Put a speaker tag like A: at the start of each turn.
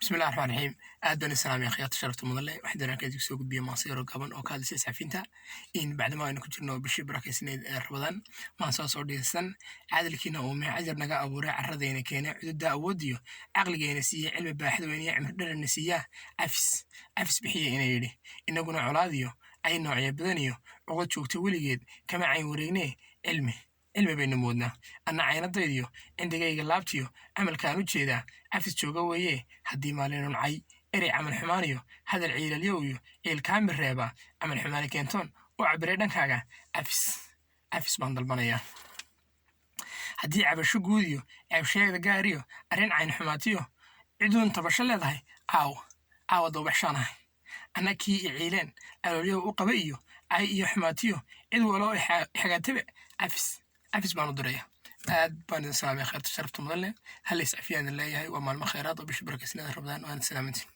A: Bismillahi raxmaan raxiim. Aad baan islaamay akhyaarta sharafta mudan leh. Waxaan doonaa kaadi soo gudbiya maansiiro gaban oo ka hadlaysa iscafinta in bacdama aynu ku jirno bishii barakeysneyd ee Rabadaan. Maansaa soo dhiirsan caadilkiina uume cajar naga abuuray, carradayna keenay, cududa awoodiyo caqligayna siiyey, cilmi baaxad weyn iyo cimri dhererna siiyaa, cafis cafis bixiya ina yidhi. Inaguna colaadiyo ay noocyo badan iyo cuqad joogta weligeed kama cayn wareegnee, cilmi cilmi baynu moodnaa. Anna caynadaydiyo cindigayga laabtiyo camalkaan u jeedaa cafis jooga weeye. Haddii maalinun cay erey camal xumaaniyo hadal ciilalyow iyo ciil kaami reebaa camal xumaani keentoon u cabiray dhankaaga, cafis cafis baan dalbanayaa. Haddii cabasho guud iyo ceebsheegda gaariyo arrin cayn xumaatiyo ciduun tabasho leedahay, caawa caawa doobaxshaanahay. Anna kii i ciileen aloolyahu u qaba iyo cay iyo xumaatiyo cid waloo xagaatabe, cafis cafis baan u diraya. Aad baan idin salaamay khayrta sharafta mudan leh. Hal is cafiyaan idin leeyahay. Waa maalmo khayraad oo bisha barakeysanada Rabadaan. Waana salaamantiin.